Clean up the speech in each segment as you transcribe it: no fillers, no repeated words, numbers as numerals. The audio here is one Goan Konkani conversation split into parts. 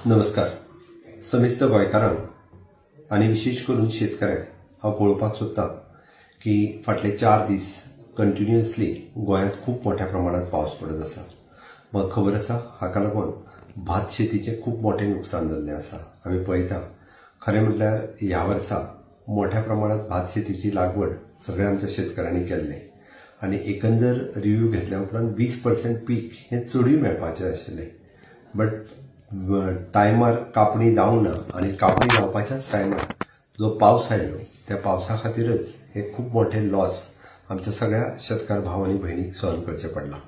नमस्कार समेस्त गोंयकारांक आनी विशेश करून शेतकऱ्यांक हांव कळोवपाक सोदतां की फाटले 4 दीस कंटिन्युअसली गोंयांत खूब मोठ्या प्रमाणात पावस पडत आसा. म्हाका खबर आसा हाका लागून भात शेतीचें खूब मोठें नुकसान जाल्लें आसा. आमी पळयता खरें म्हटल्यार ह्या वर्सा मोठ्या प्रमाणात भात शेतीची लागवड सगळ्या आमच्या शेतकऱ्यांनी केल्लें आनी एकंदर रिव्यू घेतल्या उपरांत 20% पीक हें चडूय मेळपाचें आशिल्लें, बट टायमार कापणी जावंक ना आनी कापणी जावपाच्याच टायमार जो पावस आयलो त्या पावसा खातीरच हे खूब मोठे लॉस आमच्या सगळ्या शेतकार भाव आनी भयणीक सहन करचें पडलां.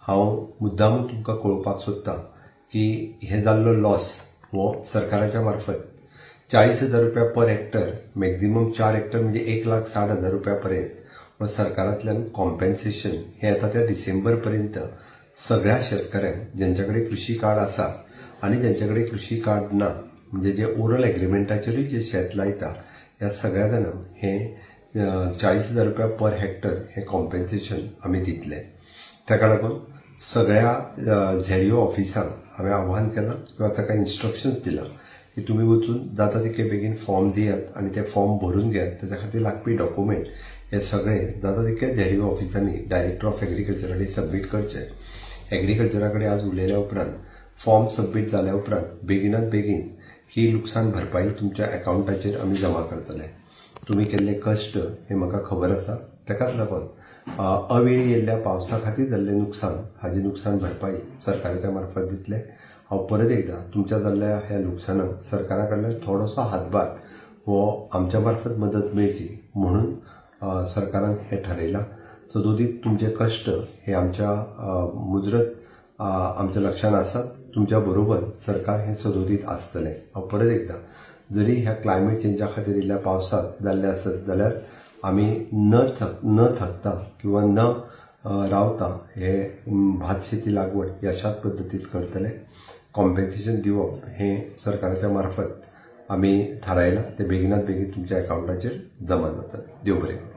हांव मुद्दामून तुमकां कळोवपाक सोदतां की हे जाल्लो लॉस हो सरकाराच्या मार्फत 40,000 रुपया पर हेक्टर, मॅक्झिमम 4 हेक्टर म्हणजे 1,60,000 रुपया पर्यंत हो सरकारांतल्यान कॉम्पेन्सेशन हें येता त्या डिसेंबर पर्यंत सगळ्या शेतकऱ्यांक ज्यांच्या कडेन कृशी कार्ड आसा आनी ज्यांच्या कडेन कृशी कार्ड ना, म्हणजे जे ओरल एग्रीमेंटाचेरूय जे शेत लायता ह्या सगळ्या जाणांक हे 40,000 रुपया पर हेक्टर हे कॉम्पेन्सेशन आमी दितले. ताका लागून सगळ्या झेडीओ ऑफिसांक हांवें आव्हान केलां किंवा ताका इन्स्ट्रक्शन्स दिलां की तुमी वचून जाता तितके बेगीन फॉर्म दियात आनी ते फॉर्म भरून घेयात. ताच्या खातीर लागपी डॉक्युमेंट हे सगळे जाता तितके झेडीओ ऑफिसांनी डायरेक्टर ऑफ एग्रीकल्चरा कडेन सबमीट करचे. एग्रीकल्चरा कडेन आज उलयल्या उपरांत फॉर्म सबमीट जाल्या उपरांत बेगिनात बेगीन ही लुकसाण भरपाई तुमच्या अकावंटाचेर आमी जमा करतले. तुमी केल्ले कश्ट हे म्हाका खबर आसा, ताकाच लागून अवेळी येयल्ल्या पावसा खातीर जाल्लें नुकसान हाजी नुकसान भरपाई सरकाराच्या मार्फत दितले. हांव परत एकदां तुमच्या जाल्ल्या ह्या लुकसाणाक सरकारा कडल्यान थोडोसो हातभार हो आमच्या मार्फत मदत मेळची म्हणून सरकारान हें ठरयलां. सदोदीत तुमचे कश्ट हे आमच्या मुजरत आमच्या लक्षांत आसात, तुमच्या बरोबर सरकार हें सदोदीत आसतलें. हांव परत एकदां जरी ह्या क्लायमेट चेंजा खातीर येयल्ल्या पावसाक जाल्लें आसत जाल्यार आमी न थकता किंवा न रावता हे भात शेती लागवड यशाच पद्दतीन करतले. कॉम्पेन्सेशन दिवप हें सरकाराच्या मार्फत आमी थारायलां, तें बेगिनात बेगीन तुमच्या अकावंटाचेर जमा जातलें. देव बरें करूं.